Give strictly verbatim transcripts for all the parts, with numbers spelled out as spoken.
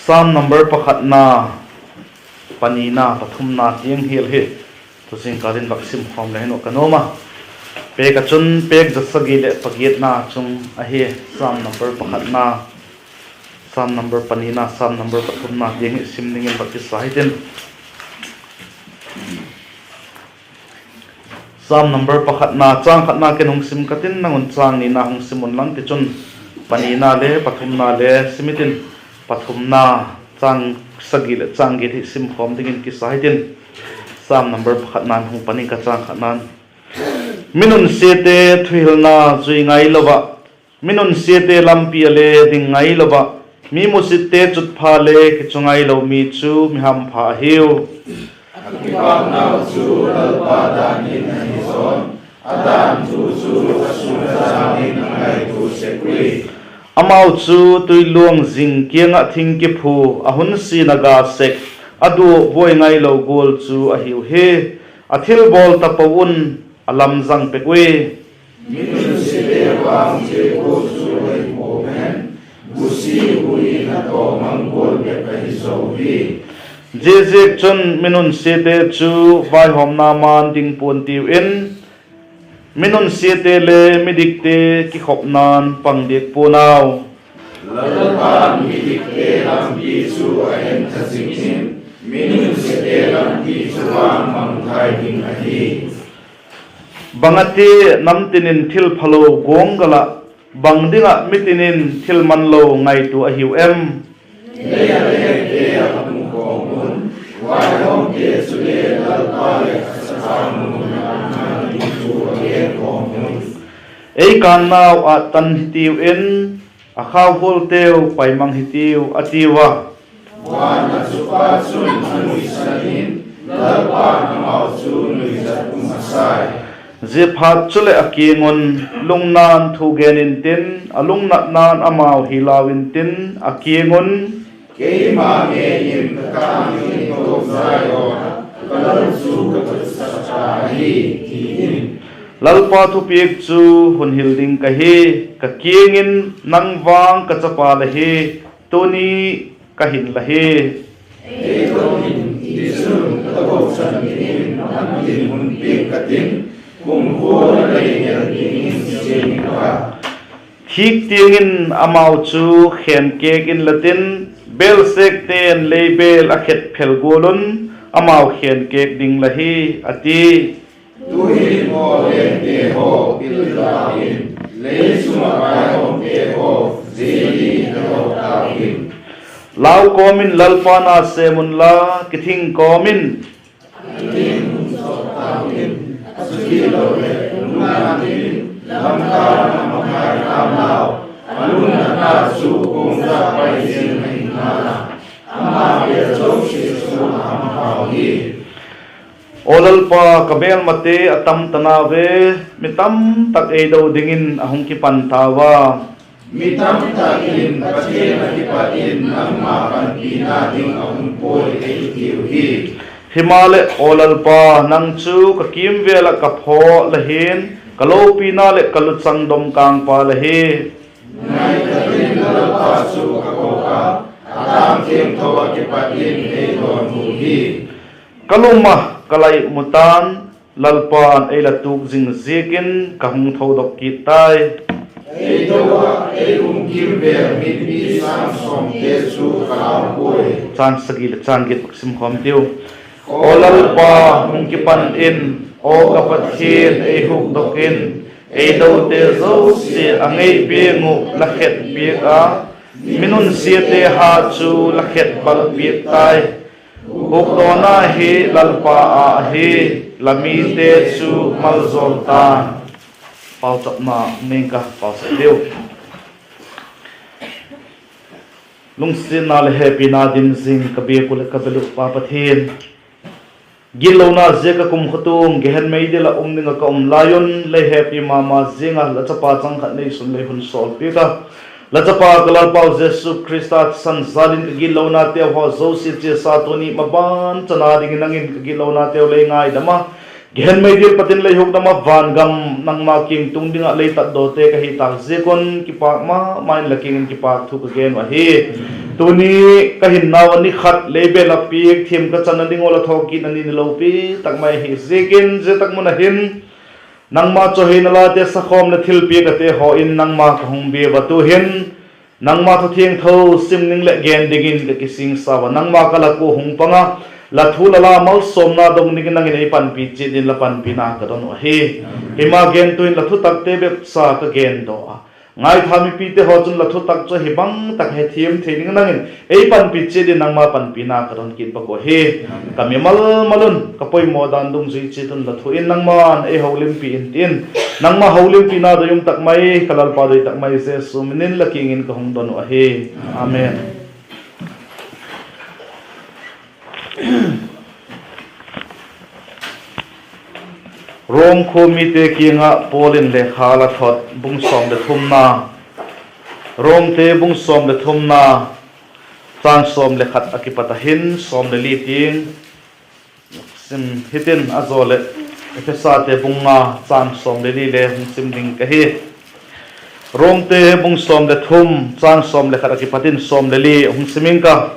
Sam number pakhatna, panina, pathumna tiang hial hi tu zingkal in vak sim khawm le hin uh ka nuam a. Pêk ah chun pêk za sagi leh pagiatna chung ahi. Sam number pakhatna, Sam number panina, Sam number pathumna tiang hi sim dingin vak kisa hitin. Sam number pakhatna, châng khatna ken hung sim ka tin, nang un châng nina hung sim unlang, tichun panina le pathumna le sim hitin. Pathumna, châng sagi leh châng giat hi sim khawm dingin kisa hitin. Sam number pakhatna'n hung pan ing ka, châng khatna'n. Mi nunsiate thuhilna zui ngailo ah, mi nunsiate lampi ah le ding ngailo ah, mi musitte chutpha le kichu ngailo mi chu mi hampha ahiu. A kipaknau chu Lalpa dan in ahi zaw, a dan thu chu a sûn a zâng in a ngaitua sek ui. Amau chu tui luang zing kiang ah thing kiphu, a hun sin a ga sek, a du buai ngailo gual chu ahiu hi. A thilbawl tapo un a lamzang pek ui. Mi nunsiate vang zia gual chu ahi puau hen, busi hui in a tawmang gual bep ahi zo hi. Ziaziakchun mi nunsiate chu vaihawmna ma'n ding pua'n tiu in, mi nunsiate le midikte kikhopna'n pang diak pua'n au. Lalpa'n midikte lampi chu a entha zing in, mi nunsiate lampi chu a mangthai ding ahi. Bang a ti, nam tin in thil phalo guanggal ah, bang ding ah mi tin in thil manlo ngaitua ahiu em? Lei a lengte a hung kawm un, vaihawmte chule Lalpa leh a chapa mun ah a um ding thu a gen kawm un. Ei kânnau ât tan hitiu in, a khauhualteu paimang hitiu, a tiu a. Van a chupa chun a nuisan in, Lalpa'n amau chu nuizat um a sai. Ziaphat chuleh a kiang un, lungna'n thu gen intin, a lungnatna'n amau hi lau intin, a kiang un, Keima ngei in ka tâng in ka um zai aw, ka Lal chu ka tutsak ta ahi, ti in. Lalpa thupiak chu hun hil ding ka hi. Ka kiang in, Nang vang ka chapa la hi, tuni ka hin la hi. Ei do in, tichun ka do chan dingin nang tin hun piak ka tin, kumkhua a lei ngel dingin siam in ka. Thîk tiang in amau chu khenkêk inla tin, bêlsekte'n leibêl a khet phel gual un amau khenkêk ding la hi, a ti. Tu'hin aw lengte haw, pil tau in, lei chung ah vaihawmte haw, zia dingin do tau in. Lau kawm in Lalpa na sêm unla, kithing kawm in. A kithing hun zawk tau in, a chu hilo leh lungna in, lamkâm ah a makai tau nau, a lungnatna chu kuang za pai ziang ahi ngal a, ama bêl zosia chu a hampha hi. Aw Lalpa, ka mêlmate a tam ta nau ve, mi tamtak ei do dingin a hung kipan tau a. Mi tamtak in Pathian a kipat in nangma panpina ding a um puai ei tiu hi. Himaleh, aw Lalpa, nang chu ka kîmvêl ah ka phaw la hi'n, ka lopina leh ka luchang domkângpa la hi. Ngaitak in Lalpa chu ka ko a, a tâng thiangtho ah kipat in ei dawnhu hi. Ka lum ah ka la mu ta'n, Lalpa'n ei la tuak zing ziakin ka hung thodok kit tai. Ei do ah ei um kîmvêl mipi sâng sawmte chu ka lau puai. Châng sagi leh châng giat vak sim khawm tiu. Aw Lalpa, hung kipan in, aw ka Pathian, ei hukdok in, ei dote zosia a ngei biang uh la khet piak a, mi nunsiate ha chu la khet bal piak tai. Hukdawna hi Lalpa â ahi, la mite chu malzawl ta'n. Pauchapna ning ka pauchap diu. Lungsiatna leh hepina dim zing ka biak uh leh ka bel uh Pa Pathian, gitlona ziak ah kumtuang gehen meidil ah um ding ah ka um lai un, lei hepi ma ma ziang ah la chapa chang khat neisun lei hun sawl piak a, la chapa ka Lalpau Jesu Khrista thisan jal in ka gitlonateu haw zosia chiasa tuni maban chan a dingin nang in ka gitlonateu lei ngaidam a, gehen meidil pat in lei hukdam a, van gam nangma kiang tung ding ah lei tatdawte ka hi tâk ziak un kipâk ma ma in la kiang in kipâk thu ka gen uh ahi. Tuni ka hinnau a ni khat lei bêl a piak thiam ka channa ding ua la thawkitna ni ni lopi tak mai ahi ziakin, zia tak mun ah hin nangma chawihoi nalate sakhawm leh thilpiak ate haw in nangma ka hung bia ua, tu'hin nangma thu thiangtho sim ding leh gen dingin ka kisingsa ua, nangma ka lak ua hung pang a, la thu la la malsawmna dong dingin nang in ei panpi chiat in la panpina ka don uh ahi. Keima gentu in la thutakte bepsa ka gen daw a, ngaitha mipite haw chun la thutak chu ahi bang tak hethiam thei dingin nang in ei panpi chiat in nangma panpina ka don kit bak uh ahi. Ka mimal mal un ka poimaw dan dungzui chiat un la thu in nangma'n ei holimpi in tin, nangma holimpina doi um tak mai ka Lalpa doi tak mai Jesu min in la kiang in ka hung don uh ahi. Amen. Rom khua mite kiang ah Paul in lekha la thot, bung sawm leh thumna, Romte bung sawm leh thumna, châng sawm leh khat a kipat a hin sawm leh li tiang sim hitin, a zaw leh Ephesate bung nga, châng sawm leh li le hung sim ding ka hi. Romte bung sawm leh thum, châng sawm leh khat a kipat in sawm leh li hung sim ing ka.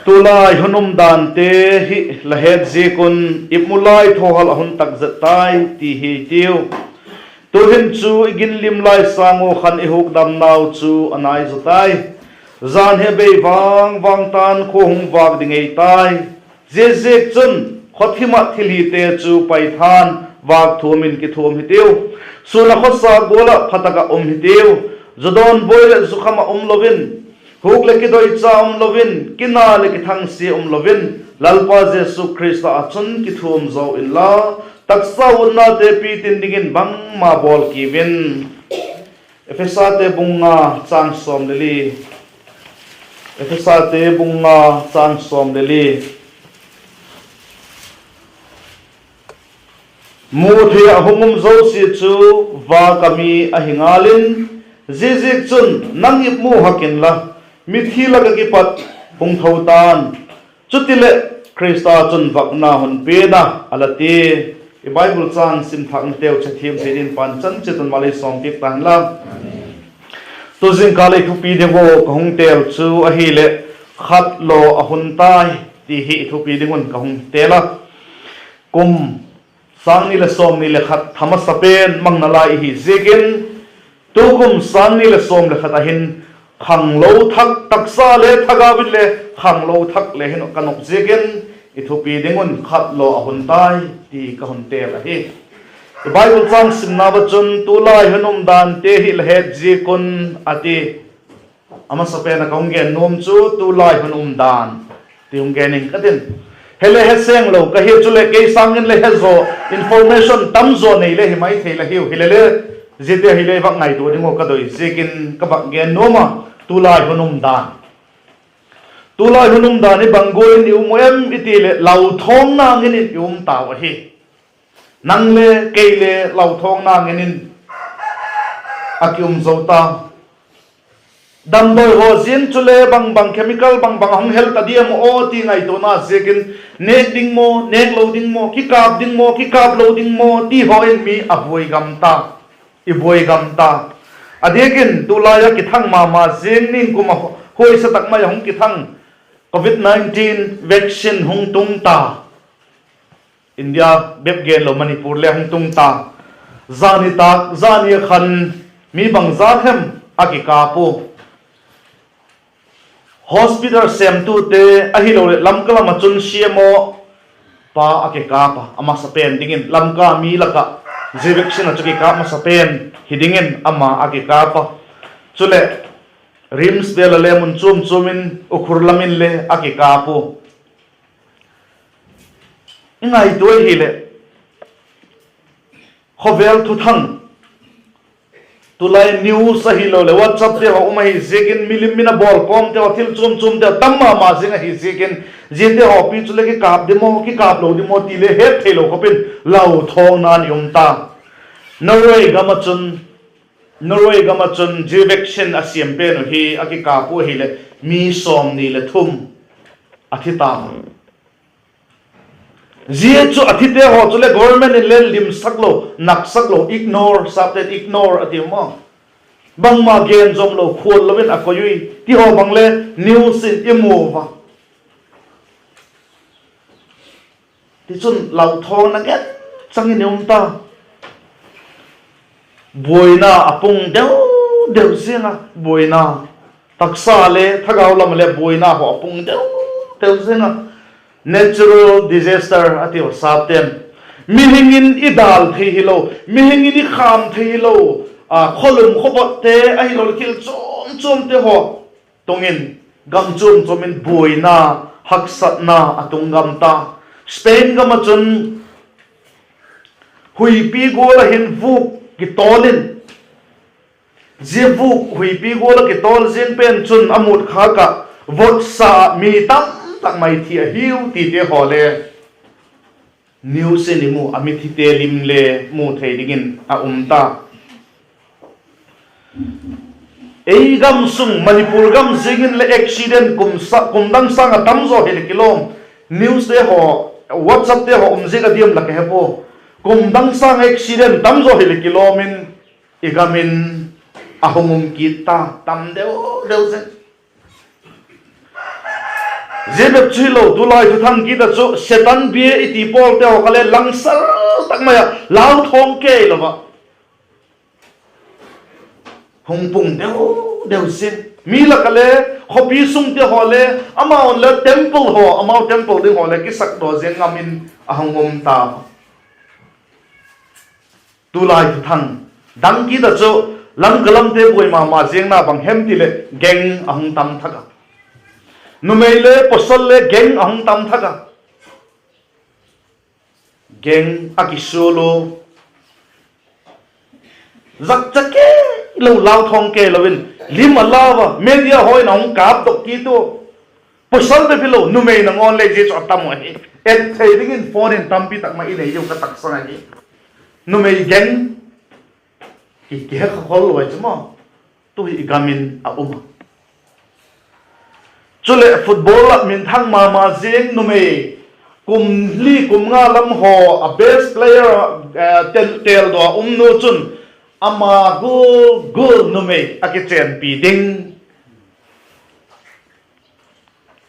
Tulai hun umdante hi la het ziak un, i mu lai thawhal a hun tak zet tai ti hi tiu. Tu'hin chu i ginlim lai sâng ua khan i hukdamnau chu a nai zaw tai. Jan hi a bei vang vang ta'n khua hung vâk ding ei tai. Ziaziakchun, khawthim ah thilhite chu paitha'n vâk thuam in kithuam hitiu. Sûn ah khawsa gual ah pha tak ah um hitiu. Zudawn buai leh zukham ah um lo in, huk leh kidoicha um lo in, kina leh kithangsia um lo in, Lalpa Jesu Khrista ah chun kithuam zaw inla, taksa utnate pitin dingin bangma bawl kiu in. Ephesate bung nga, châng sawm leh li. Ephesate bung nga, châng sawm leh li. Muthei ah hung um zosia chu vâk ah mi ahi ngal in, ziaziakchun nang i mu hak inla, mithi lak ah kipat hung tho ta'n; chutileh, Khrista chun vakna hun pia'n a, a la ti. I Bible châng sim thâknateu chethiam thei dingin Pa'n chan chiat un mal ei sawmpiak ta hen la. Tu zingkal ei thupi ding uh ka hung têl chu ahileh, Khat law a hun tai, ti hi i thupi ding un ka hung têl a. Kum sâng ni leh sawmni leh khat tha masa pen mangna lai ihi ziakin, tukum sâng ni leh sawm leh khat ah hin khanglo thak, taksa le thagau in le khanglo thak le hin ka nop ziakin, i thupi ding un Khat law a hun tai, ti ka hun têl ahi. I Bible châng simna ah chun tulai hun umdante hi la het ziak un a ti. A masapen ah ka hung gen nuam chu tulai hun umdan ti hung gen ing ka tin. Hele he senglo ka hi, chuleh kei sâng in le he zaw, information tam zaw nei le hi mai thei la hiu hilele, ziate hile vak ngaitua ding uh ka doi ziakin ka vak gen nuam a. Tulai hun umdan, tulai hun umdan hi bang gual in i um u em i ti leh, lauthawngna ngen in i um tau ahi. Nang le kei le lauthawngna ngen in a ki um zo ta. Damdawi haw ziang chule bangbang chemical bangbang a hung hel ta diam aw ti ngaituana ziakin, nêk ding maw, nêk lo ding maw, kikâp ding maw, kikâp lo ding maw ti haw in mi a buai gam ta, i buai gam ta. A diakin tulai ah kithang ma ma ziang, ningkum a huaisa tak mai a hung kithang covid nineteen vaccine hung tung ta. India bep genlo Manipur le hung tung ta. Zani tâk, zani a khan mi bangza hem a kikâp u. Hospital sêmtute ahiloleh Lamka lam ah chun C M O pa a kikâp a, a masapen dingin Lamka mi lak ah zia vaccine ah chu kikâp masapen hi dingin ama a kikâp a. Chuleh RIMS vêl ah le mun chuam chuam in Ukhrul lam in le a kikâp u. I ngaitua hileh, khawvel thuthang, tulai news ahiloleh WhatsAppte haw um ahi ziakin, milim min a bawl kawmte haw, thil chuam chuamte haw tam ma ma zing ahi ziakin, ziate haw pi chule kikâp ding maw, kikâp lo ding maw ti le het theilo khop in lauthawngna'n i um ta. Norway gam ah chun, Norway gam ah chun zia vaccine a siam pen uh hi a kikâp u ahileh mi sawmni leh thum a thi ta. Zia chu a thite haw chule government in le limsak lo, naksak lo, ignore, sapte'n ignore a ti maw. Bangma gen zom lo, khual lo in a koi ui ti haw bang le news in i mu a. Tichun, lauthawng na gen chang in i um ta. Buaina a pung deu deu ziang a, buaina. Taksa le thagau lam le buaina haw a pung deu deu ziang a. Natural disaster a ti a, sapte'n. Mihing in i dâl thei hilo, mihing in i khâm thei hilo, a, khawlum khawbotte ahiloleh thil chuam chuamte haw tung in, gam chuam chuam in buaina, haksatna a tung gam ta. Spain gam ah chun huipi gual ah hin vuk kitawl in, zia vuk huipi gual ah kitawl ziang pen chun a mut khâk ah, votsa mi tam tak mai thi ahiu tite haw le news in i mu a, mithite lim le mu thei dingin a um ta. Ei gam sung Manipur gam zing in le accident kum sa-, kum dang sâng ah tam zaw hileh kilawm. Newste haw, WhatsAppte haw um ziak a diam la ka he pua. Kum dang sâng accident tam zaw hileh kilawm in i gam in a hung um kit ta, tam deu deu zing. Zia bep chu hilo, tulai thuthang kit ah chu Setan bia i ti pawlte haw kha le langsal tak mai ah lauthawng kei lo ah hung pung deu deu zing. Mi lak ah le, khawpi sungte haw le, amau le temple haw, amau temple ding haw le kisakdaw ziang ngam in a hung um ta. Tulai thuthang dang kit ah chu Lamka lamte buai ma ma ziang na bang hem ti leh gang a hung tam thak a. Numei le pawsal le gang a hung tam thak a. Gang a kisual u, zakcha kei lo, lauthawng kei lo in lim a lau a, media haw in a hung kâpdok kit u. Pawsal bep hilo, numei nangawn le zia chu a tam u ahi. Et thei dingin phone in tampi tak mai i nei diu ka taksang ahi. Numei gang, ki, kihe kha khol lo ai chu maw. Tu hi i gam in a um a. Chuleh football ah minthang ma ma zing numei, kum li kum nga lam haw a best player, eh, tel, têldaw a um nu chun ama gual gual numei a kichenpi ding,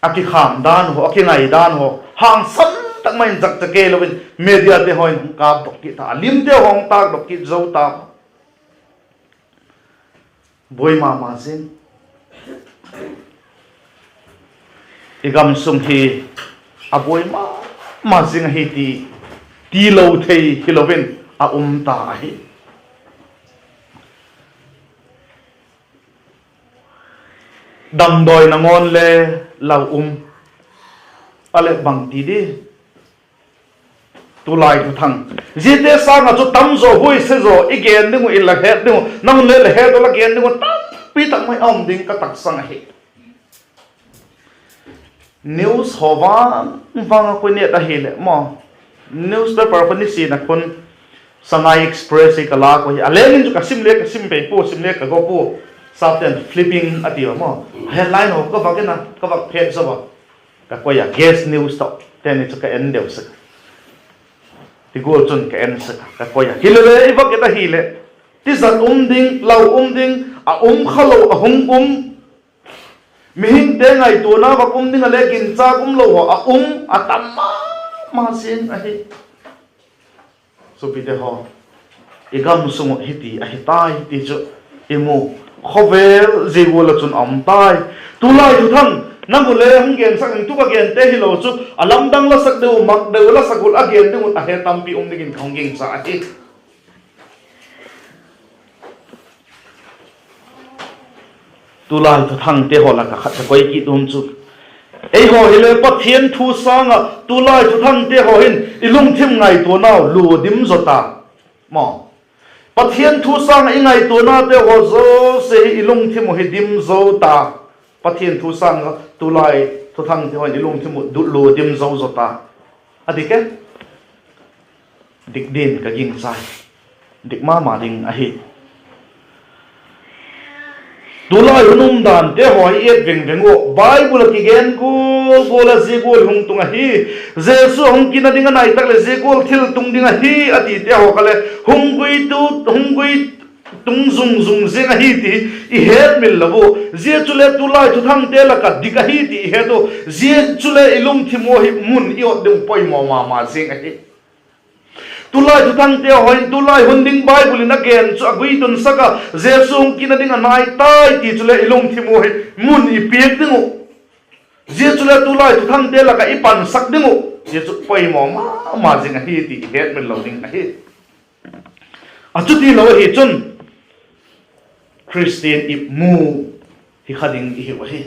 a kikham dan haw, a kingai dan haw hangsan tak mai in zakcha kei lo in mediate haw in hung kâpdok kit ta, a limte haw hung tâkdok kit zo ta. Buai ma ma zing. I gam sung hi a buai ma ma zing ahi ti, ti lo thei hilo in a um ta ahi. Damdawi nangawn le lau um a leh bang ti di. Tulai thuthang, ziate sâng ah chu tam zaw, huaise zaw i gen ding uh, i la het ding uh, nang le la het uh, la gen ding uh tampi tak mai a um ding ka taksang ahi. News haw vang vang a koi net ahileh maw, newspaper kha nisin a khun Sangai Express hi ka lâk uh hi, a leng in chu ka sim le ka sim pei pua, sim le ka go pua. Sapte'n flipping a ti a maw, headline haw ka vak in a, ka vak phet zo a, ka koi a, Gas News tawh teni chu ka en deu sek a, ti gual chun ka en sek a, ka koi a. Hilele i vak et ahileh, tizat um ding, lau um ding, a um kha lo a hung um, mihingte ngaituana vak um ding ah le ginchâk um lo haw a um a tam ma ma zing ahi. Supite haw, i gam sung uh hiti ahi tai ti chu i mu. Khawvel zia gual ah chun a um tai. Tulai thuthang nang u le hung gensak ding, tu ka gente hilo chu a lamdang la sak deu, mak deu la sak ul, a gen ding uh a he tampi um dingin ka hung gingcha ahi. Tulai thuthangte haw lak ah khat ka koi kit um chu, eihaw hile Pathian thu sâng ah tulai thuthangte haw hin i lungthim ngaituanau lua dim zaw ta. Maw, Pathian thu sâng ah i ngaituanate haw zosia hi i lungthim uh hi dim zo ta. Pathian thu sâng ah tulai thuthangte haw hin i lungthim uh lua dim zo zaw ta. A dik e? Dik din ka gingchai. Dik ma ma ding ahi. Tulai hun umdante haw hi et veng veng ua, Bible ah kigen gual gual ah zia gual hung tung ahi, Jesu a hung kina ding a nai tak leh zia gual thil tung ding ahi a tite haw kha le hung gui tu, hung gui tung zung zung ziang ahi ti i hetmil lo u. Zia chule tulai thuthangte lak ah dik ahi ti i het u. Zia chule i lungthim ua hi mun i ot ding uh poimaw ma ma ziang ahi. Tulai thuthangte haw in tulai hun ding Bible in a gen chu a guitunsak a, Jesu hung kitna ding a nai tai ti chule i lungthim ua hi mun i piak ding uh. Zia chule tulai thuthangte lak ah i pansak ding uh. Zia chu poimaw ma ma zing ahi ti i hetmil lo ding ahi. A chuti lo ahi chun Khristian ipmu hi kha ding i hiu ahi.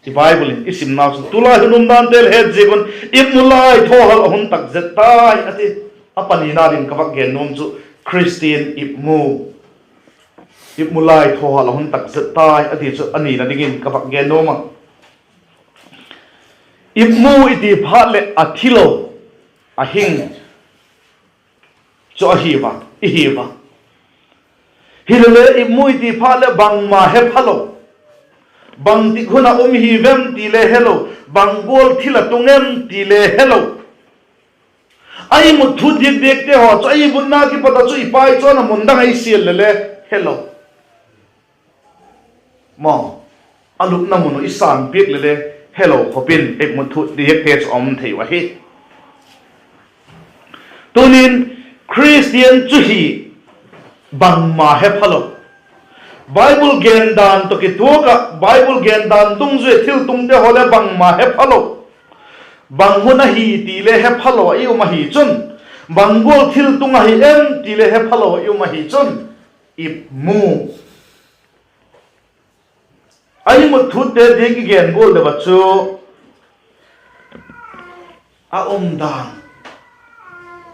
I Bible in i simnau chun tulai hun umdante le het ziak un ipmu lai thawhal a hun tak zet tai a ti. A panina ding ka vak gen nuam chu Khristian ipmu, ipmu lai thawhal a hun tak zet tai a ti chu a nina dingin ka vak gen nuam a. Ipmu i ti phat leh a thi lo, a hing chu ahi a, i hi a. Hilele ipmu i ti phat leh bangma he phalo, bangtik hun ah um hi vem ti le helo, bang gual thil a tung em ti le helo. A i mut thut diak diakte haw chu a i mutna kipat ah chu i pai chawn a mun dang a i sial lele helo. Maw, a lupna mun uh i sânpiak lele helo khop in ipmu thut diakte chu a um thei uh ahi. Tunin Khristian chu hi bangma he phalo, Bible gen dan tawh kituak ah Bible gen dan dungzui thiltungte haw le bangma he phalo, bang hun ahi ti le he phalo i um ahi chun, bang gual thiltung ahi em ti le he phalo i um ahi chun, ipmu, a i mut thutte diak i gen gual deu a chu a umdan,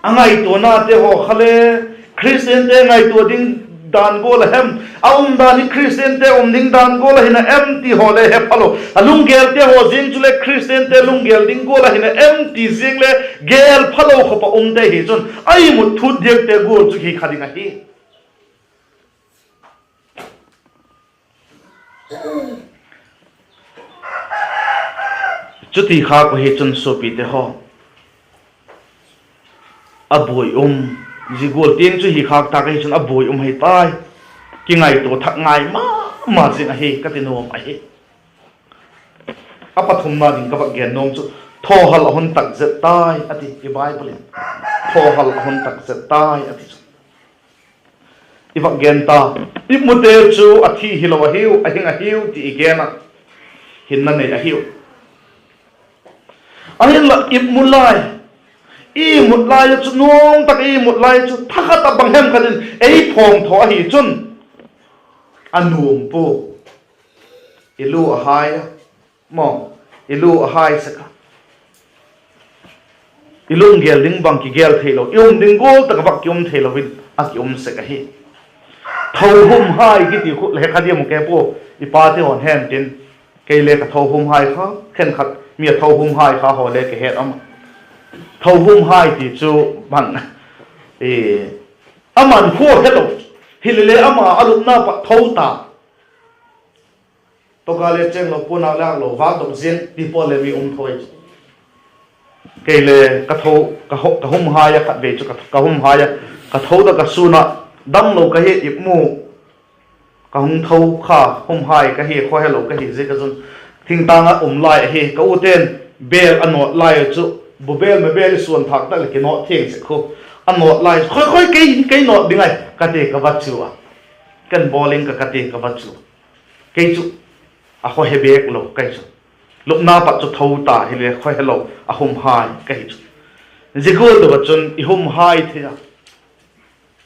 a ngaituanate haw kha le Khristiante ngaitua ding dan gual a hem, a umdan hi Khristiante um ding dan gual ahi na em ti haw le he phalo, a lunggelte haw ziang chule Khristiante lunggel ding gual ahi na em ti ziang le gel phalo khop ah umte hi chun a i mut thut diakte gual chu hi kha ding ahi. Chuti khâk uh hi chun suapite haw, a buai um, zia gual tiang chu hi khâk tak ahi chun a buai um hi tai. Kingaitua thak ngai ma ma zing ahi ka ti nuam ahi. A pathumna ding ka vak gen nuam chu, thawhal a hun tak zet tai a ti i Bible in. Thawhal a hun tak zet tai a ti chu i vak gen ta. Ipmute chu a thi hilo ahiu, a hing ahiu ti i gen a, hinna nei ahiu. Ahinla ipmu lai, i mut lai a chu nuam tak i mut lai chu thakhat ah bang hem khat in ei phawng thaw ahi chun a nuam pua. I lu a hai a, maw, i lu a hai sek a, i lunggel ding bang kigel theilo, i um ding gual tak ah vak kium theilo in a kium sek ahi. Tho hum hai kiti khu le he kha diam uh ke pua, i pate haw'n hen tin, kei le ka tho hum hai kha, khenkhat mi a tho hum hai kha haw le ka het am a. Tho hum hai ti chu bang, aman khua helo, hilele ama a lupna pat tho ta. Tawka le chêng lo, puanâk lâk lo, vâkdok ziang ti pawl le mi um tho i chu. Kei le ka hum hai a, khatvei chu ka hum hai a, ka tho ta ka sûn ah damlo ka hi, ipmu, ka hung tho kha hum hai ka hi, khawhelo ka hi ziak a chun, thingtâng ah um lai ahi ka ute'n bêl a nawt lai a chu, bu bêl ma bêl i suan thâk tak leh kinawt thiang sek khu, a nawt lai khoi khoi kei, kei nawt ding ahi ka ti ka va chu a, ken bawl ing ka ka ti ka va chu. Kei chu a khawhe bêk lo ka hi chu, lupna pat chu tho ta hile khawhelo a hum hai ka hi chu. Zia gual deu ah chun i hum hai thei a,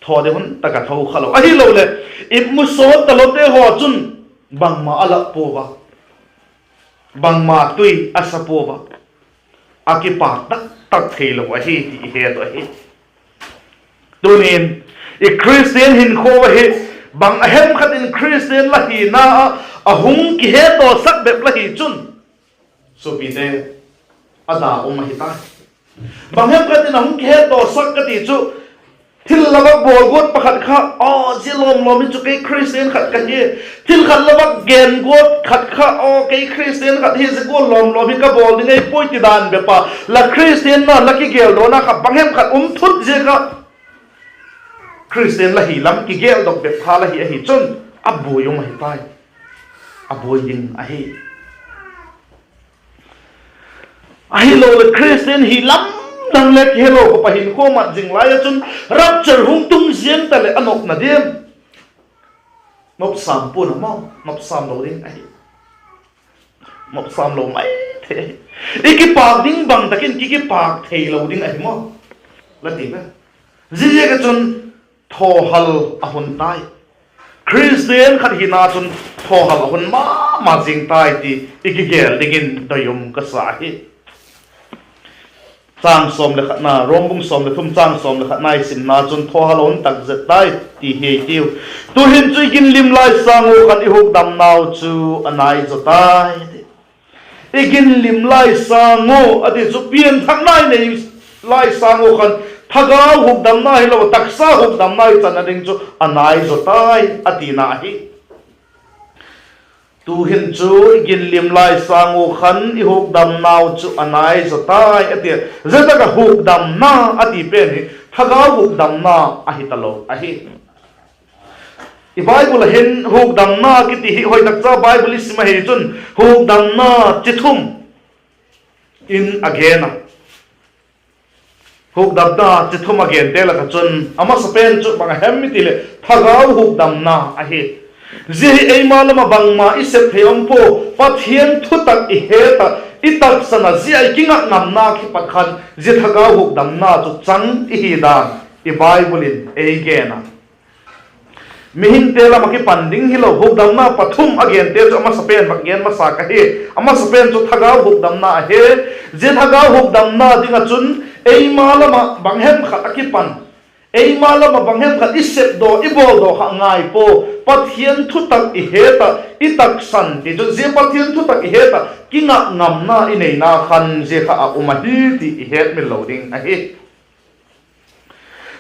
thaw ding hun tak ah tho kha lo ahiloleh, ipmu sawt talote haw chun bangma a lâk pua a, bangma tui a sa pua a, a kipâk tak tak theilo ahi ti i het uh ahi. Tunin i Khristian hinkhua ahi, bang a hem khat in Khristian la hina ah a hung kihetdawsak bep la hi chun, suapite, a da um ahi tai. Bang hem khat in a hung kihetdawsak ka ti chu, thil la vak bawl guat pakhat kha, aw, zia lawm lawm hi chu kei Khristian khat ka hi. Thil khat la vak gen guat khat kha, aw, kei Khristian khat hi, zia gual lawm lawm hi ka bawl ding ahi puai ti dan bep a, la Khristianna, la kigeldawna kha bang hem khat um thut ziak ah Khristian la hi lam kigeldok bep kha la hi ahi chun, a buai um ahi tai. A buai ding ahi. Ahiloleh Khristian hi lam dang le kihelo khawp a hinkhua mat zing lai ah chun, rapture hung tung ziang taleh a nopna diam? Nopsam pua'n a maw, nopsam lo ding ahi. Nopsam lo mai thei ahi. I kipâk ding bang tak in ki, kipâk theilo ding ahi maw, la ti ve. Ziaziak ah chun thawhal a hun tai. Khristian khat hina chun thawhal a hun ma ma zing tai ti i kigel dingin doi um ka sa hi. Châng sawm le khatna, Rom bung sawm le thum châng sawm le khatna i simna chun thawhal a hun tak zet tai ti hi ei tiu. Tu'hin chu i ginlim lai sâng ua khan i hukdamnau chu a nai zaw tai, a ti. I ginlim lai sâng ua, a ti chu pianthakna i nei lai sâng ua khan thagau hukdamna hilo, taksa hukdamna i channa ding chu a nai zaw tai a tina ahi. Tu'hin chu i ginlim lai sâng ua khan i hukdamnau chu a nai zaw tai a ti. Zia tak ah hukdamna a ti pen hi thagau hukdamna ahi talo ahi. I Bible ah hin hukdamna kiti hi hoi tak cha Bible i sim ahi chun hukdamna chi thum in a gen a. Hukdamna chi thum a gente lak ah chun a masapen chu bang a hem i ti leh thagau hukdamna ahi. Zia hi eima lam ah bangma i sep thei um pua, Pathian thutak i het ah, i taksan ah zia i kingak ngamna kipat khan zia thagau hukdamna chu chang i hi dan i Bible in ei gen a. Mihingte lam ah kipan ding hilo, hukdamna pathum a gente chu a masapen vak gen masa ka hi. A masapen chu thagau hukdamna ahi. Zia thagau hukdamna ding ah chun eima lam ah bang hem khat a kipan, eima lam ah bang hem khat i sepdaw, i bawldaw kha ngai pua. Pathian thutak i het ah, i taksan ti chu zia Pathian thutak i het ah kingak ngamna i neina khan zia kha a um ahi ti i hetmil lo ding ahi.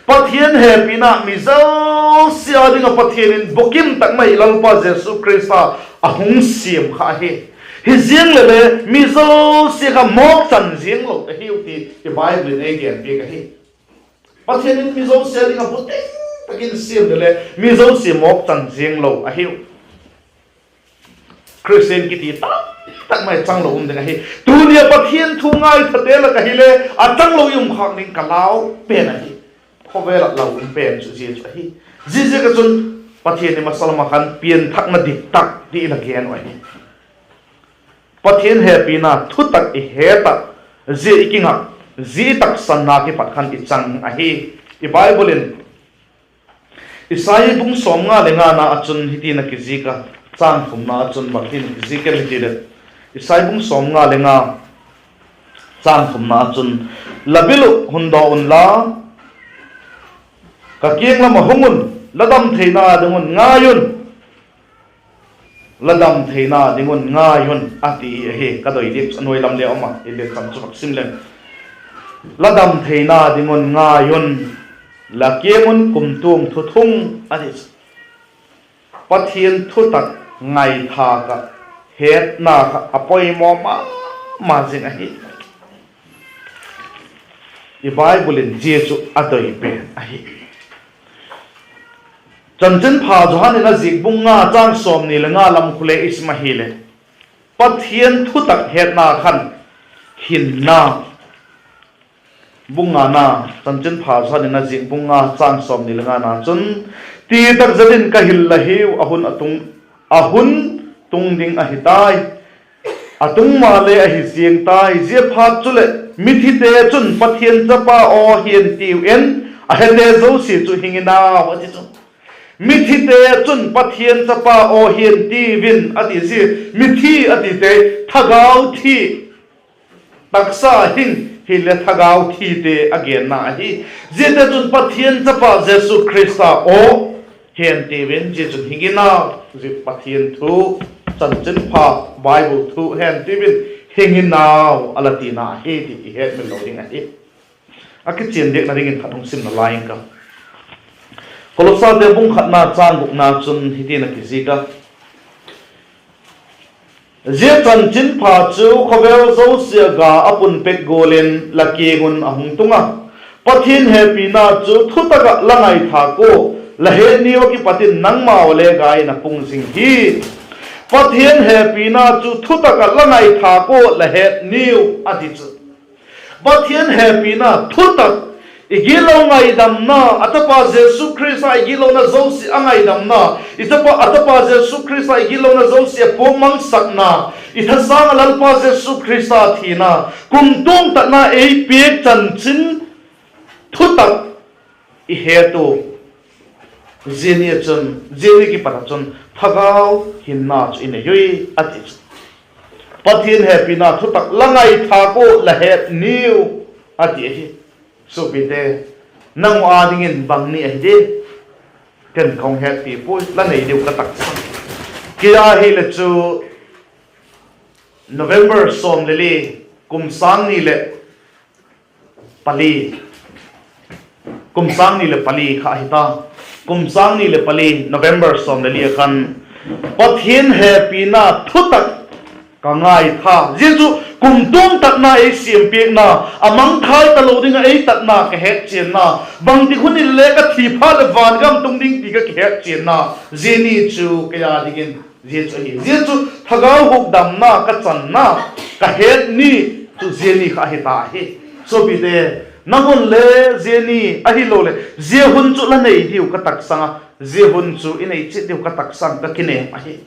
Pathian hepina mi zosia â ding ah Pathian in bukim tak mai Lalpa Jesu Khrista a hung siam kha ahi. Hi ziang leh le mi zosia kha mawk chan ziang lo ahiu ti i Bible in ei gen piak ahi. Pathian in mi zosia â ding ah bukim tak in siam leh le mi zosia mawk chan ziang lo ahiu. Khristian kiti tam tak mai chang lo um ding ahi. Tuni a Pathian thu ngaithate lak ah hile a chang lo i um khâk ding ka lau pen ahi. Khawvel ah lau um pen chu zia chu ahi. Ziaziak ah chun Pathian in masalam ah khan pianthakna dik tak ti i la gen uh ahi. Pathian hepina thutak i het ah, zia i kingak, zia i taksanna kipat khan i chang ahi. I Bible in Isai bung sawmnga le ngana ah chun hitin a kizik a, châng thumna ah chun bangtin a kizik em i ti leh, Isai bung sawmnga le nga, châng thumna ah chun, La bil uh hun daw unla, ka kiang lam ah hung un, la dam theina ding un ngai un, la dam theina ding un ngai un, a ti ahi. Ka doi diak chu a nuai lam le um a, i le chang chu vak sim leng. La dam theina ding un ngai un, la kiang un kumtuang thuthung, a ti chu. Pathian thutak ngaithâk ah hetna kha a poimaw ma ma zing ahi. I Bible in zia chu a doi pen ahi. Chanchinpha Johan in a zik bung nga châng sawmni le nga lam khu le i sim ahileh, Pathian thutak hetna khan hinna, bung ngana, Chanchinpha Johan in a zik bung nga châng sawmni le ngana chun, Ti tak zet in ka hil la hiu, a hun a tung, a hun tung ding ahi tai. A tung ma le ahi ziang tai, ziaphat chuleh mithite chun Pathian Chapa aw hian tiu in, a hete zosia chu hing in au, a ti chu. Mithite chun Pathian Chapa aw hian tiu in a ti zia, mithi a tite, thagau thi, taksa hing hile thagau thite a genna ahi. Ziate chun Pathian Chapa Jesu Khrista aw hian tiu in, zia chun hing in au, zia Pathian thu, Chanchinpha Bible thu hian tiu in, hing in au a la tina ahi ti i hetmil lo ding ahi. A kichian diakna dingin khat hung sim nalai ing ka. Kolossate bung khatna châng gukna chun hitin a kizik a, Zia chanchinpha chu khawvel zosia ga a pun pek gual in la kiang un a hung tung a, Pathian hepina chu thutak ah la ngaithâk ua la het niu ah kipat in nangmau le gai in a pung zing hi. Pathian hepina chu thutak ah la ngaithâk ua la het niu a ti chu. Pathian hepina thutak, i gitlo ngaidamna, a tapa Jesu Khrista i gitlona zosia a ngaidamna, i tapa, a tapa Jesu Khrista i gitlona zosia puakmangsakna, i thasâng ah Lalpa Jesu Khrista thina, kumtuang tatna ei piak chanchin thutak i het u, zia ni ah chun, zia ni kipat ah chun thagau hinna chu i nei ui a ti chu. Pathian hepina thutak la ngaithâk ua la het niu a ti ahi. Suapite, nang u â dingin bang ni ahi di? Ken ka hung hetpi puai, la nei diu ka taksang. Kei a hileh chu November sawm le li, kum sâng ni leh pali, kum sâng ni leh pali kha ahi ta. Kum sâng ni leh pali November sawm le li ah khan Pathian hepina thutak ka ngaitha. Zia chu kumtuang tatna ei siampiakna, a mangthai talo ding ah ei tatna ka hetchianna, bangtik hun in le ka thi phat leh vangam tung ding ti ka kihetchianna, zia ni chu kei a dingin zia chu ahi. Zia chu thagau hukdamna ka channa, ka het ni chu zia ni kha ahi ta ahi. Suapite, nang un le zia ni ahiloleh zia hun chu la nei diu ka taksang a, zia hun chu i nei chiat diu ka taksang, ka kinem ahi.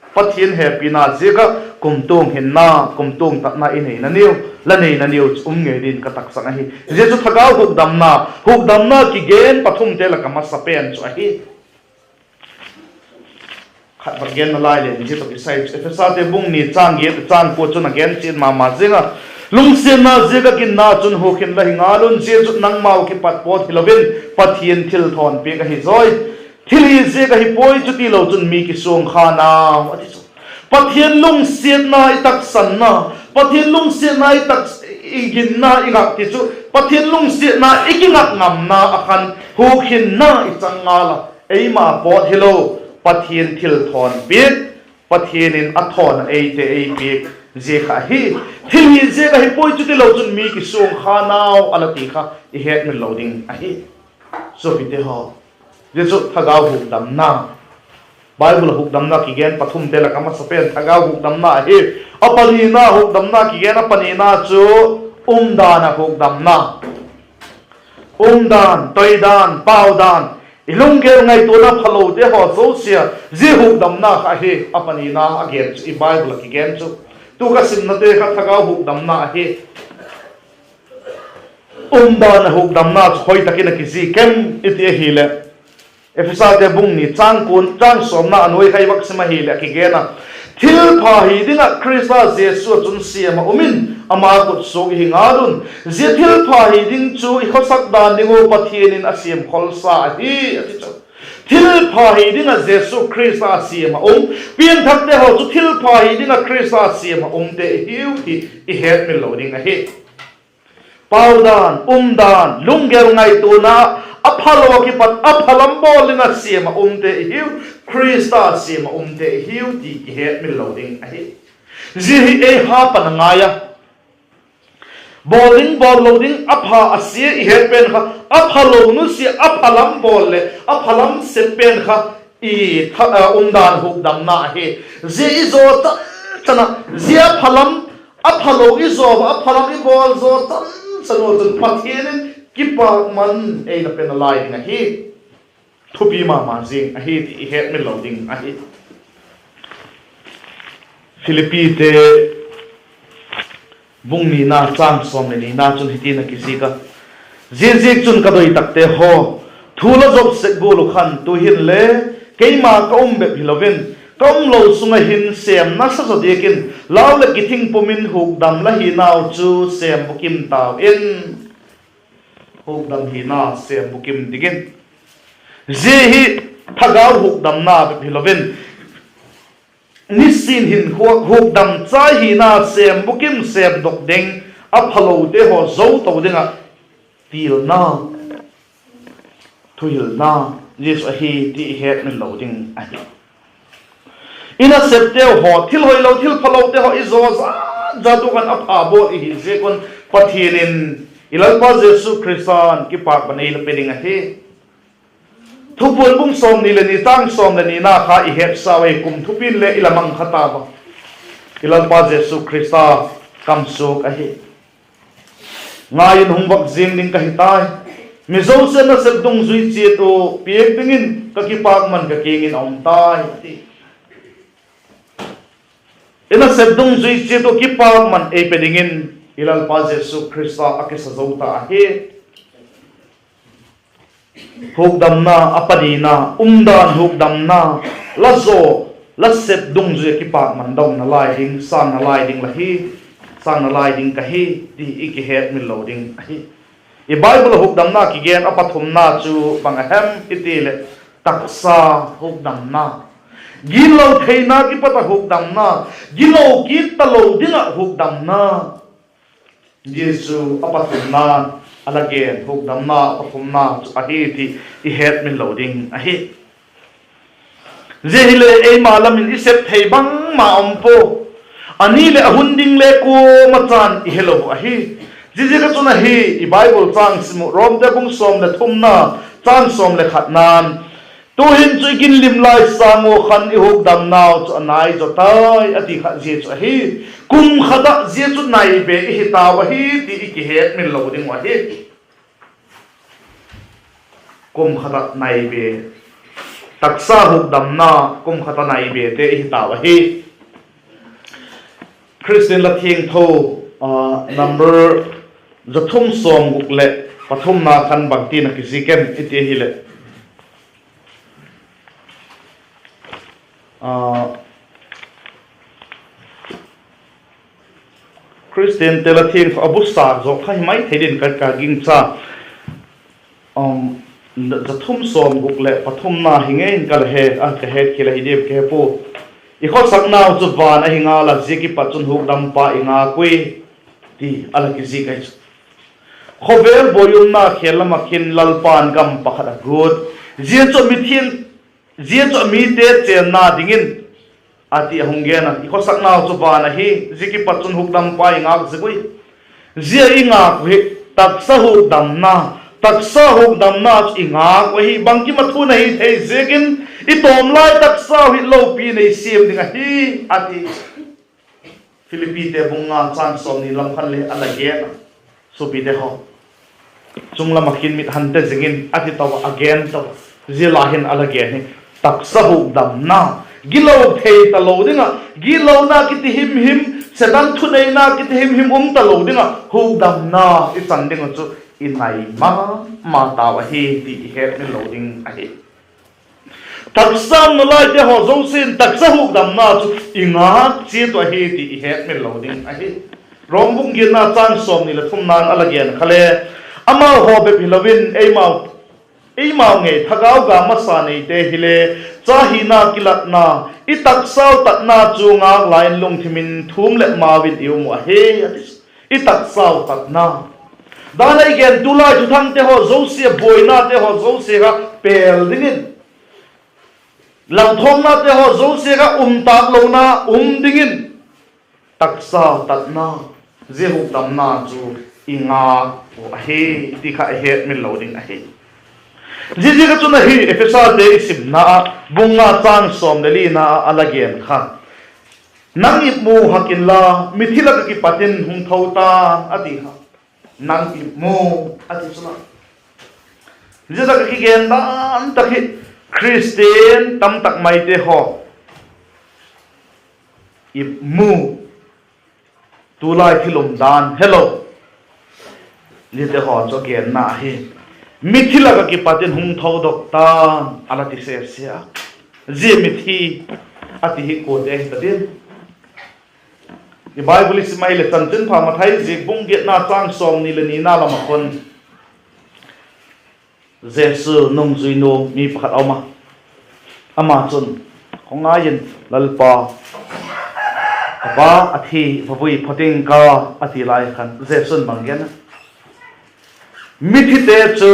Pathian hepina ziak ah kumtuang hinna, kumtuang tatna i neina niu, la neina niu chu um ngei din ka taksang ahi. Zia chu thagau hukdamna, hukdamna kigen pathumte lak ah masa pen chu ahi. Khat vak gen nalai leng zia tawh kisai chu Ephesate bung ni châng giat, châng kua chun a gen chian ma ma ziang a, lungsiatna ziak ah ginna chun hukhin la hi ngal un, zia chu nangmau kipat pawt hilo in, Pathian thilthawnpiak ahi zawi. Thilhiziak ahi puai, chutilo chun mi kisuang kha nau a ti chu. Pathian lungsiatna i taksanna, Pathian lungsiatna i tak, i ginna i ngak ti chu, Pathian lungsiatna i kingak ngamna ah khan hukhinna i chang ngal a, eima pawt hilo, Pathian thilthawnpiak, Pathian in a thawn a eite ei piak zia kha ahi. Thilhiziak ahi puai, chutilo chun mi kisuang kha nau a la ti kha i hetmil lo ding ahi. Suapite haw, zia chu thagau hukdamna, Bible ah hukdamna kigen pathumte lak ah masa pen thagau hukdamna ahi. A panina hukdamna kigen, a panina chu umdan ah hukdamna. Umdan, toidan, paudan, i lunggel ngaituana phalote haw zosia, zia hukdamna kha ahi. A panina a gen chu i Bible ah kigen chu, tu ka simnate kha thagau hukdamna ahi. Umdan ah hukdamna chu hoi tak in a kizik em i ti ahileh, Ephesate bung ni châng kuan, châng sawmna a nuai kha i vak sim ahileh a kigen a, thilpha hi ding ah Khrista Jesu ah chun siam ah um in, ama khut suak i hi ngal un. Zia thilpha hi ding chu i khawsak dan ding ua Pathian in a siam kholsa ahi, a ti chu. Thilpha hi ding ah Jesu Khrista siam ah um, pianthakte haw chu thilpha hi ding ah Khrista siam ah umte i hiu ti i hetmil lo ding ahi. Paudan, umdan, lunggel ngaituana, a phalo ah kipat a phalam bawl ding ah siam ah umte i hiu, Khrista siam ah umte i hiu ti i hetmil lo ding ahi. Zia hi ei hapan a ngai a. Bawl ding bawl lo ding, a pha a sia i het pen kha, a phalo nusia a phalam bawl leh a phalam sep pen kha i tha-, a, umdan hukdamna ahi. Zia i zaw chan chan ah, zia phalam, a phalo i zaw a, a phalam i bawl zaw chan chan ua chun Pathian in kipakman ei na pe nalai ding ahi. Thupi ma ma zing ahi ti i hetmil lo ding ahi. Philippite bung nina châng sawm leh nina chun hiti'n a kizik a, Ziaziakchun ka doi takte haw, thu la zop sek gual uh khan tu'hin le keima ka um bep hilo in, ka umlo sung ah hin sêm nasa zaw diak in, lau leh kithing pum in hukdam la hinau chu sêm bukim tau in. Hukdam hina sêm bukim dingin. Zia hi thagau hukdamna bep hilo in, nisin hin hukdam chai hina sêm bukim sêm dok ding, a phalote haw zo to ding ah pilna, thuhilna, Jesu ahi ti i hetmil lo ding ahi. I nasepteu haw, thil hoilo, thil phalote haw i zaw zat zat uh khan a pha bawl i hi ziak un Pathian in I Lalpa Jesu Khrista'n kipâk man ei la pe ding ahi. Thupuan bung sawmni leh ni châng sawm leh nina kha i hepsa uhi, kum thupi'n le i la mang kha ta a. I Lalpa Jesu Khrista kam suak ahi. Ngai in, hung vak ziang ding ka hi tai. Mi zosia'n nasep dungzui chiat uh piak dingin ka kipâk man ka kiang in a um tai, a ti. I nasep dungzui chiat uh kipâk man ei pe dingin i Lalpa Jesu Khrista a kisa zo ta ahi. Hukdamna a panina, umdan hukdamna, la zaw, la sep dungzui ah kipâk man dongna lai ding, sângna lai ding la hi, sângna lai ding ka hi, ti i kihetmil lo ding ahi. I Bible ah hukdamna kigen a pathumna chu bang a hem i ti leh, taksa hukdamna. Gitlo theina kipat ah hukdamna, gilo kit talo ding ah hukdamna. Zia chu a pathumna, a la gen hukdamna a pathumna chu ahi ti i hetmil lo ding ahi. Zia hileh eima lam in i sep thei bangma um pua. A ni leh a hun ding le kuama chan i helo ahi. Ziaziak ah chun ahi, i Bible châng sim uh, Romte bung sawm leh thumna, châng sawm leh khatna'n, tu'hin chu i ginlim lai sâng ua khan i hukdamnau chu a nai zaw tai, a ti kha zia chu ahi. Kum khat ah zia chu nai be i hi tau ahi ti i kihetmil lo ding uh ahi. Kum khat ah nai be, taksa hukdamna kum khat ah nai bete i hi tau ahi. Khristian La Thiangtho, number za thum sawm guk leh pathumna khan bangtin a kizik em i ti ahileh, Khristiante La Thiangtho a bu sâk zawk kha hi mai thei din ka, ka gingcha. Za thum sawm guk leh pathumna hi ngei in ka la he a, ka het khial ahi diam ka he pua. I khawsaknau chu van ahi ngal a, zia kipat chun hukdampa i ngâk ui, ti a la kizik ahi chu. Khawvel buai umna khêl lam ah khin Lalpa'n gam pakhat a guat. Zia chu a mi, zia chu a mite chênna dingin, a ti a hung gen a. I khawsaknau chu van ahi, zia kipat chun hukdampa i ngâk zing ui. Zia i ngâk uh hi taksa hukdamna, taksa hukdamna chu i ngâk uh ahi. Bangkim ah thu na hi thei ziakin i tawm lai taksau hi lopi nei siam ding ahi, a ti. Philippite bung nga châng sawmni lam khan le a la gen a, suapite haw. Chung lam ah khin mit hante zing in a ti tau a, a gen tau a. Zia la hin a la gen hi taksa hukdamna, gilo thei talo ding ah, gitlona kiti himhim, Setan thuneina kiti himhim um talo ding ah hukdamna i chan ding uh chu i nai ma ma tau ahi ti i hetmil lo ding ahi. Taksa um nalaite haw zosia'n taksa hukdamna chu i ngâk chiat uh ahi ti i hetmil lo ding ahi. Rom bung giatna châng sawmni leh thumna'n a la gen kha le, amau haw bep hilo in eimau, eimau ngei thagau ga masa neite hile, cha hina kilatna, i taksau tatna chu ngâk lai in lungthim in thum leh mau in i um uh ahi, a ti. I taksau tatna. Dan a i gen tulai thuthangte haw zosia, buainate haw zosia kha pêl dingin, lauthawmnate haw zosia kha um tâk lona um dingin, taksau tatna, zia hukdamna chu i ngâk uh ahi ti kha i hetmil lo ding ahi. Ziaziak ah chun ahi, Ephesate i simna ah bung nga châng sawm leh lina ah a la gen kha, nang ipmu hak inla, mithi lak ah kipat in hung tho tan, a ti kha. Nang ipmu, a ti chu la. Zia tak ah kigen dan tak hi, Khristian tamtak maite haw ipmu, tulai thil umdan helo, ziate haw chu a genna ahi. Mithi lak ah kipat in hung tho dok tan, a la ti sese a. Zia mithi a ti hi kuate hi ta diam? I Bible i sim ahileh Chanchinpha Mathai ziak bung giatna châng sawmni leh nina lam ah khun Jesu nungzui nuam mi pakhat a um a. Ama chun, khawngai in, Lalpa, ka pa a thi, va vui phot ing ka, a ti lai khan Jesu'n bang gen a, mithite chu,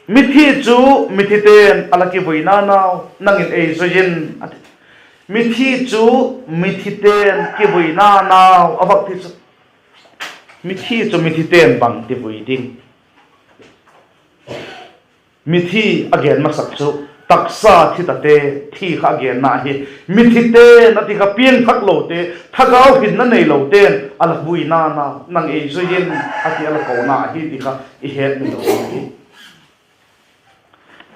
mithi chu mithite'n a la kivuina nau nang in ei zui in, a ti. Mithi chu mithite'n kivuina nau a vak ti chu. Mithi chu mithite'n bang ti vui ding? Mithi a gen masak chu taksa thi tate thi kha a genna hi. Mithite'n a ti kha piangthaklote, thagau hinna neilote'n a la vuina nau, nang ei zui in a ti a la kona ahi ti kha i hetmil lo ding ahi.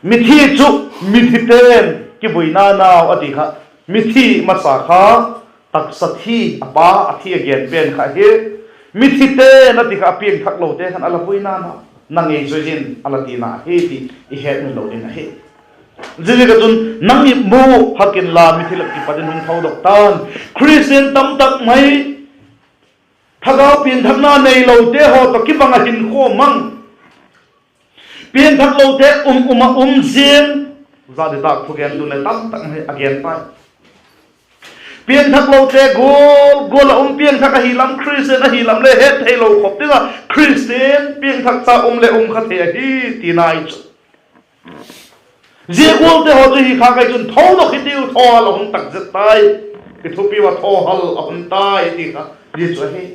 Mithi chu mithite'n kivuina nau a ti kha, mithi masa kha taksa thi, a pa a thi a gen pen kha hi. Mithite'n a ti kha a piangthaklote khan a la vuina nau, nang ei zui in a la tina ahi ti i hetmil lo ding ahi. Ziaziak ah chun nang ipmu hak inla mithi lak kipat in hung thodok tan. Khristian tamtak mai thagau piangthakna neilote haw tawh kibang ah hinkhua mang, piangthaklote um um ah um ziang, zani tak thugentu'n le tamtak mai a gen tai. Piangthaklote gual gual ah um, piangthak ahi lam, Khristian ahi lam le hettheilo khop ding ah, Khristian piangthak cha um leh um kha thei ahi tina ahi chu. Zia gualte haw chu hi kha kai chun thodok hitiu, thawhal a hun tak zet tai. I thupi ua thawhal a hun tai ti kha zia chu ahi.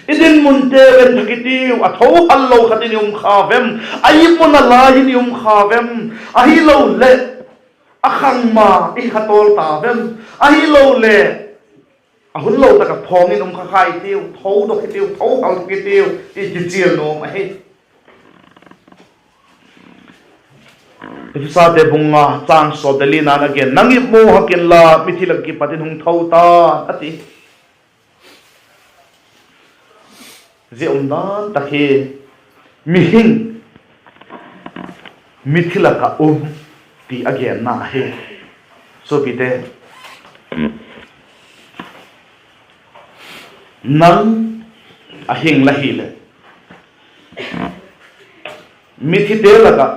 I dinmunte en thak hitiu, a thawhal lo khat in i um kha vem? A ipmuna lai in i um kha vem? Ahiloleh a khang ma i kha tawl ta vem? Ahiloleh a hun lo tak ah phawng in um kha khai tiu, thodok hitiu, thawhal thak hitiu ti kichial nuam ahi. Ephesate bung nga châng sawm leh lina a gen, nang ipmu hak inla mithi lak kipat in hung tho tan a ti. Zia umdan tak hi mihing mithi lak ah um ti a genna ahi. Suapite, nang a hing la hileh, mithite lak ah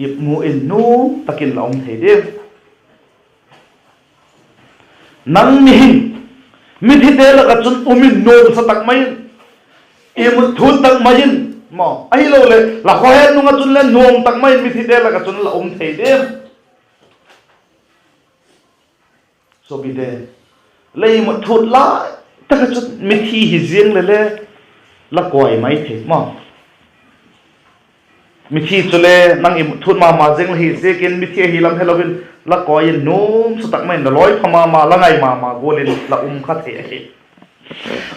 ipmu in nuam tak in la um thei diam? Nang mihing, mithite lak ah chun um in nuamsa tak mai in, imut thut tak mai in, maw, ahiloleh la khawhet nung ah chun le nuam tak mai in mithite lak ah chun la um thei diam? Suapite, la imut thut lai tak ah chun mithi hi ziang leh le la kawi mai thei maw. Mithi chule nang imut thut ma ma ziang la hi ziakin mithi ahi lam helo in la kawi in nuamsa tak mai in la lawipha ma ma, la ngai ma ma gual in la um kha thei ahi.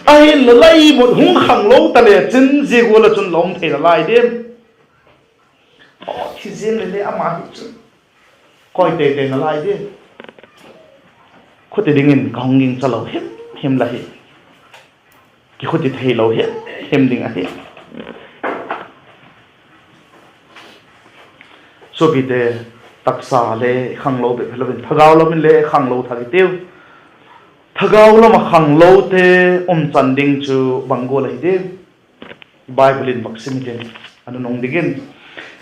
Ahinla la imut hung khanglo ta lechin zia gual ah chun la um thei nalai diam? Aw, thi ziang leh le ama hi chu kawi tei tei nalai diam? Khuti dingin ka hung gingcha lo him him la hi. Kikhuti theilo him him ding ahi. Suapite, taksa le khanglo bep hilo in thagau lam in le khanglo thak hitiu. Thagau lam ah khanglote umchan ding chu bang gual ahi diam? Bible in vak sim hitin, a nunung dingin.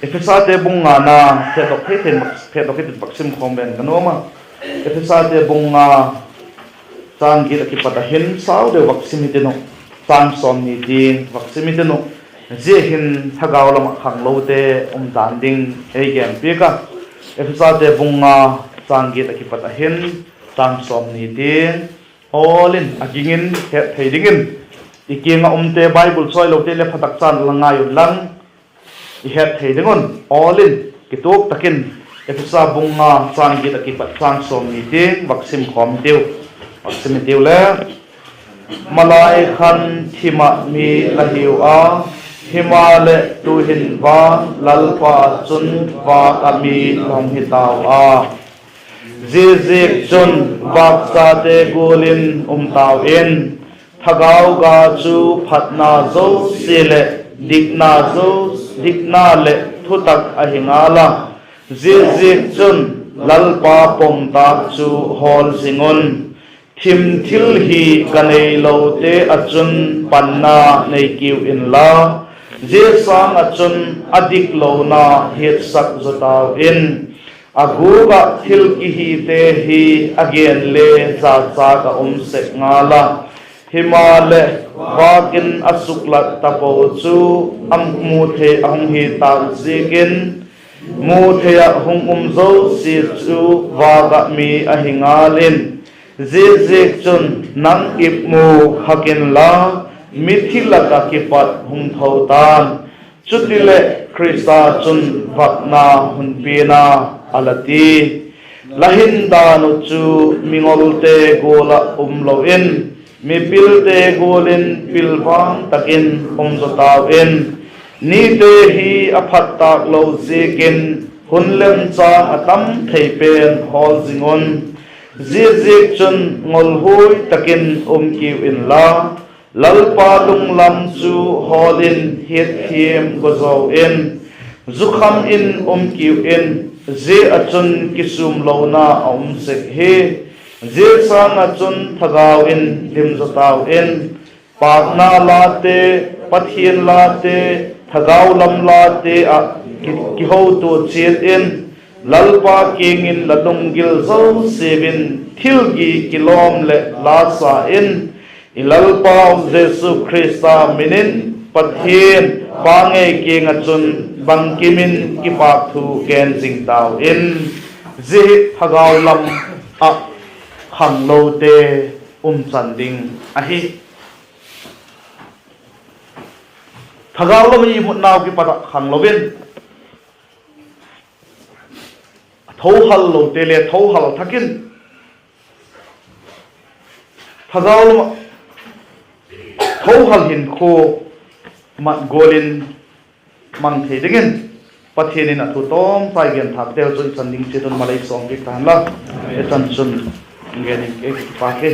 Ephesate bung ngana phetdok thei thei in, phetdok hitin vak sim khawm ven ka nuam a. Ephesate bung nga châng giat ah kipat a hin sau deu vak sim hitin uh, châng sawmni tiang vak sim hitin uh. Zia hin thagau lam ah khanglote umdan ding ei gen piak a. Ephesate bung nga châng giat ah kipat a hin châng sawmni tiang, awl in a ging in het thei dingin, i kiang ah umte Bible chawilote le phatak chan la ngai unlang, i het thei ding un awl in kituak tak in Ephesa bung nga châng giat ah kipat châng sawmni tiang vak sim khawm hitiu. Vak sim hitiu le, malai khan thim ah mi la hiu a, himaleh tu'hin vang Lalpa ah chun vâk ah mi la hung hi tau a. Ziaziakchun, vâkchate gual in um tau in, thagau ga chu phatna zosia leh dikna zo, dikna leh thutak ahi ngal a. Ziaziakchun, Lalpa pom tâk chu hawl zing un. Thim thil hi ga neilote ah chun panna nei kiu inla, zia sâng ah chun a diklona hiatsak zaw tau in. A gûk ah thil kihite hi a gen le zachâk ah um sek ngal a, himaleh, vâk in a suklat tapo chu a mu thei a hung hi tâk ziakin, mu thei ah hung um zosia chu vâk ah mi ahi ngal in. Ziaziakchun, nang ipmu hak inla, mithi lak ah kipat hung tho ta'n; chutileh Khrista chun vakna hun pia'n a, a la ti. La hin dan uh chu mingolte gual ah um lo in, mipilte gual in pilvang tak in um zaw tau in. Nite hi a phat tâk lo ziakin hun lemchâng a tam thei pen hawl zing un; ziaziakchun ngolhuai tak in um kiu inla, Lalpa lunglam chu hawl in hiatthiam gua zaw in, zukham in um kiu in; zia ah chun kisûmlona a um sek hi. Zia sâng ah chun thagau in lim zaw tau in; pâkna late, Pathian late, thagau lam late ah ki- kihotua chiat in, Lalpa kiang in la lunggil zosiau in thilgi kilawm leh la sa in, i Lalpau Jesu Khrista min in Pathian Pa ngei kiang ah chun bangkim in kipâk thu gen zing tau in. Zia hi thagau lam ah khanglote umchan ding ahi. Thagau lam i mutnau kipat ah khanglo in, thohallote le thohal thak in, thagau lam ah thohal hinkhua mat gual in mang thei dingin Pathian in a thu tawmchai genthâkteu chu i chan ding chiat un malei sawmpiak ta hen la. I chan chun gen in ei kipâk e.